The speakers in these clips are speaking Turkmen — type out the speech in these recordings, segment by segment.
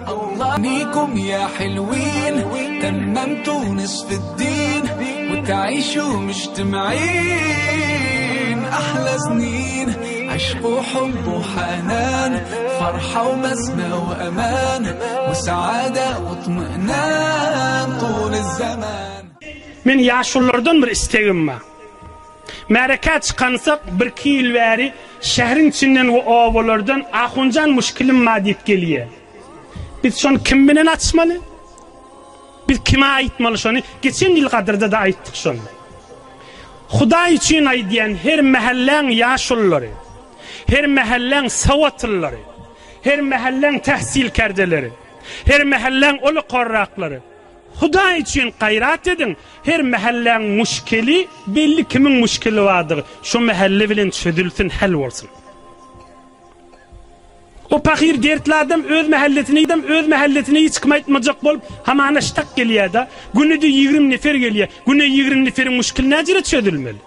Nikum ýa hilwin temmemtu nisfiddin we taişu müjtemiin ahla snin yşk we hubb we hanan farha we besme we aman we saada we itminan tul zaman. Men ýaşululardan bir istegim bar. Märekä çykansak birki ýyl bäri şäheriň içinden we obalardan Ahunjan muşkilim bar diýip gelýär. Biz şony kim bilen açmaly? Biz kime aýtmaly şony? Geçen ýyl Gadyrda-da aýtdyk şony. Hudaý üçin aýdýan her mähelläň ýaşululary, her mähelläň sowatlyllary, her mähelläň tähsilkerdeleri, her mähelläň uly-korraklary, Hudaý üçin gaýrat ediň, her mähelläň muşkeli belli kimiň muşkeli bardygy şo mähelle bilen çözülsin häl bolsun. O pahyr dertli adam öz mähellesine adam öz mähellesine hiç kime aýtmajak bolup hamana ştak gelýärda günede 20 nefer gelýär güne 20 neferiň muşkeli näjere çözülmeli.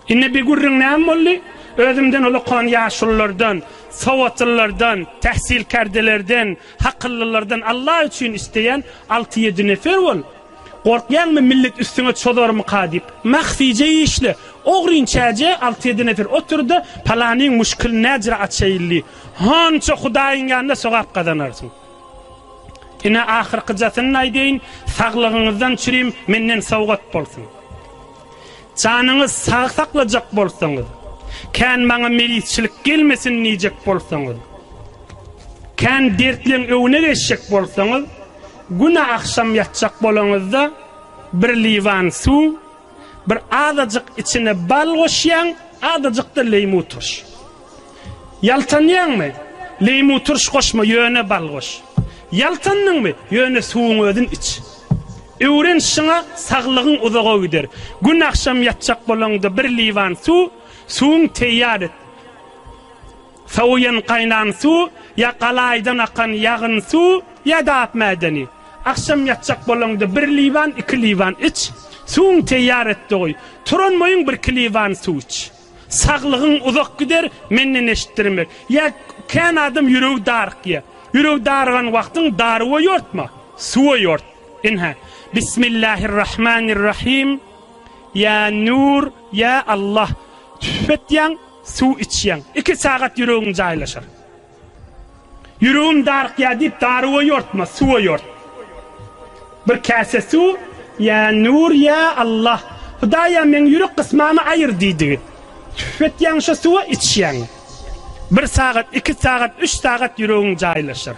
Indi bi gürrüň näme boldy? Özümden ulakan ýaşululardan, sowatlylardan, tähsilkerdelerden, hakyllylardan Allah üçin isleýän alty-ýedi nefer bol. Gorkýaňmy millet üstüňe çozarmyka diýip. Mahfije işle. Ogryn çäje alty-ýedi nefer otur-da, palanyň muşkilini näjire açaýyl diý. Honça Hudaýyň ýanynda sogap gazanarsyň. Ine ahyrkyjasyny aýdaýyn, saglygyňyzdan çürim menden sowgat bolsun. Janyňyz sag saklajak bolsaňyz, kän maňa merizçilik gelmesin diýjek bolsaňyz, kän dertleň öwüne geçjek bolsaňyz, güne agşam ýatjak bolaňyzda bir liwan suw, bir azajyk içine bal goşýaň, azajyk-da leýmu turş. Ýaltanýaňmy? Leýmu turş goşma, ýöne bal goş. Ýaltandyňmy? Ýöne suwuň özün iç. Öwren şyňa, saglygyň uzaga gider. Gün agşam ýatjak bolaňda bir liwan suw, suwuň teýýar et. Sowaýan gaýnan suw, ýa galaýdan akan ýagyn suw, ýa-da ak mädeni. Agşam ýatjak bolaňda bir liwan, iki liwan iç. Suwuň teýýar et-de goý. Turanmaýyň birki liwan suw iç. Saglygyň uzak gider, menden eşitdirmek. Ýa kän adam ýüregi darykýa. Ýüregi darygan wagtyň daruwa ýortma, suwa ýort. Ynha, Bismillahirrahmanirrahim, Ýa Nur, ýa Allah. Tüfetýäň, suw içýäň. Iki sagat ýüregiň jaýlaşar. Ýüregim darykýar diýip daruwa ýortma, suwa ýort. Bir käse suw, Ýa Nur, ýa Allah, Hudaýa meň ýürek gysmamy aýyr diýdigi. Tüfetýäň şo suwa, içýäň. Bir sagat, iki sagat, üç sagat ýüregiň jaýlaşar.